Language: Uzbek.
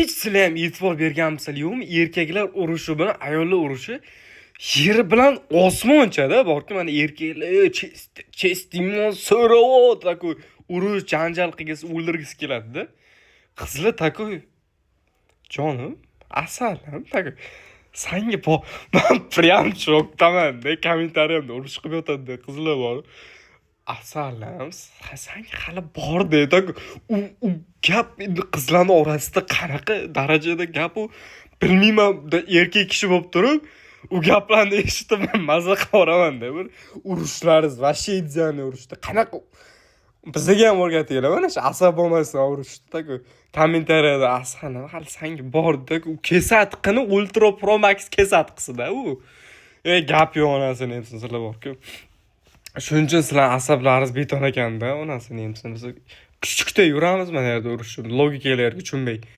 Hech sizlar ham e'tibor berganmisizlar yo'qmi? Erkaklar urushi bilan ayollar urushi yer bilan osmonchada borku. Mana erkaklar честь so'rov, такой urush janjal qilgisi, o'ldirgisi keladida. Qizlar такой: "Jonim, asalim", такой sanga po. Man прям shokdaman-da, kommentariyamda urush qilib yotadi qizlar bor. "Asalim, sanga hali bor-da", такой u gap endi qizlarni orasida qanaqa darajada gap u, bilmayman. Erkak kishi bo'lib turib, u gaplarni eshitib, man maza qilib yuboraman-da. Bir urushlaringiz вообще идеальный urushda. Qanaqa bizga ham o'rgatinglar mana shu asab bo'lmasdan urushni. Такой kommentariyada: "Asalim, hali sanga bor", u kesatqini Ultra Pro Max kesatqisida u. E, gap yo'q, onasini emsin sizlar borku. Shuning uchun sizlar asablaringiz beton ekanda, onasini emsin. Biz kuchukda yuramiz mana yerda urushib, logikalarga tushunmay.